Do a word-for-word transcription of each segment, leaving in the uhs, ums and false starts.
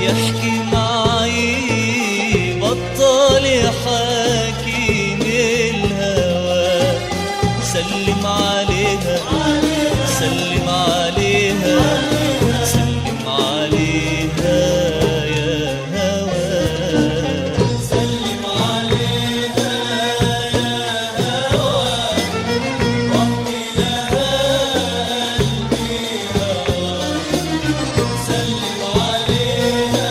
يحكي معي، بطل يحاكيني الهوى. سلم عليها، سلم عليها، سلم عليها يا هوى. سلم عليها يا هوى، واحكي لها قلبي هواك. سلم عليها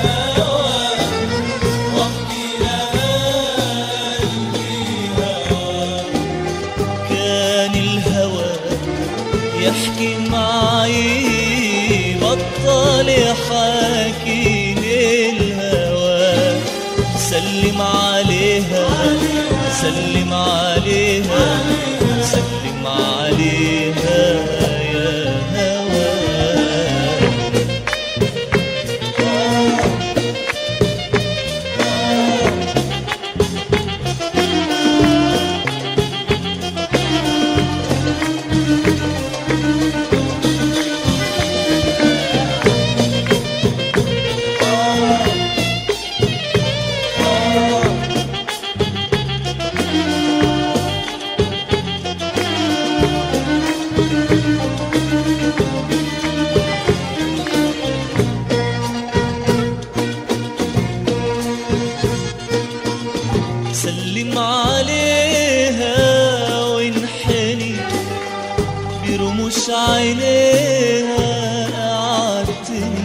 يا هوى، واحكي لها قلبي هواك. كان الهوى يحكي معي، بطل يحاكيني الهوى. سلم عليها، سلم عليها، سلم عليها يا هوى. سلم عليها وانحني، برموش عينيها قعدتني.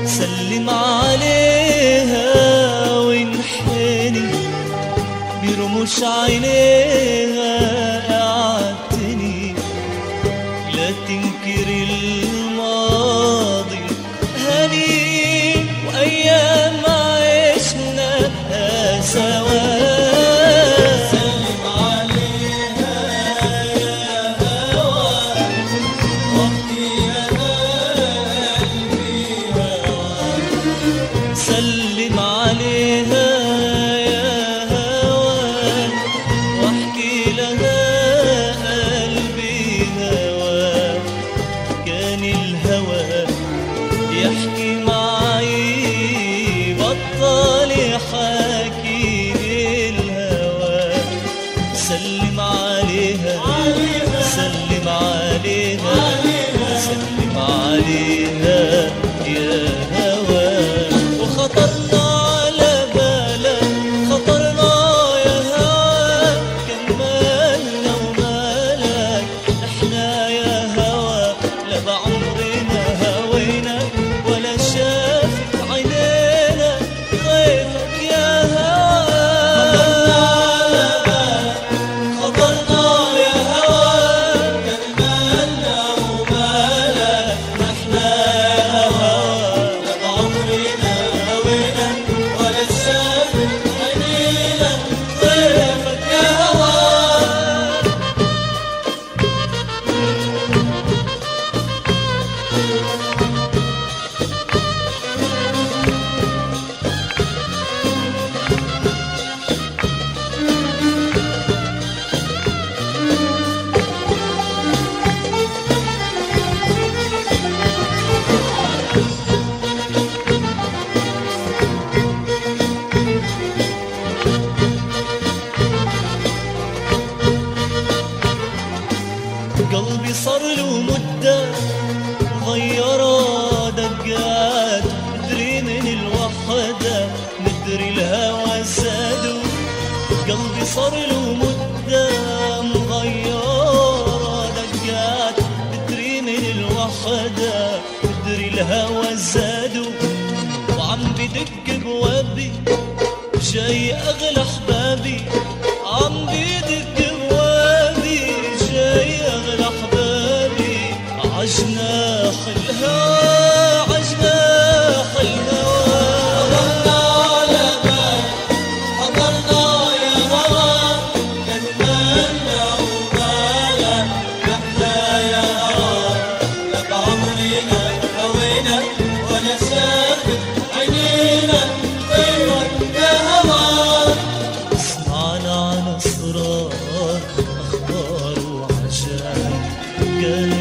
سلم عليها وانحني، برموش عينيها قعدتني. لا تنكر الماضي، هني وأيام عشنا سوا. سلم عليها يا هوى، واحكي لها قلبي هواك. سلم عليها يا هوى، واحكي لها قلبي هواك. كان الهوى يحكي معي، بطل يحاكيني الهوى. سلم عليها، سلم عليها، سلم عليها يا هوى. وخطرنا على بالك، خطرنا يا هوى، كملنا ومالك. نحنا يا هوى لا بعمرنا هوينا، ولا شافت عينينا غيرك يا هوى. خطرنا يا هوى، كملنا ومالك. نحنا يا هوى لا بعمرنا هوينا، ولا شافت عينينا غيرك يا هوى. قلبي صار له مدة مغيرة دقات، مدري من الوحدة، مدري الهوى زادو. قلبي صار له مدة مغيرة دقات، مدري من الوحدة، مدري الهوى زادو. وعم بدق بوابي، جاي أغلى أحبابي، عم بيدق بوابي، جاي أغلى أحبابي. عجناح الهوى، عجناح الهوى. خطرنا على بالك، خطرنا يا هوى، كملنا ومالك. نحنا يا هوى، لا بعمرنا هوينا، ولا شافت عينينا غيرك يا هوى. سمعنا عن أسرار، أخبار وعجائب، كان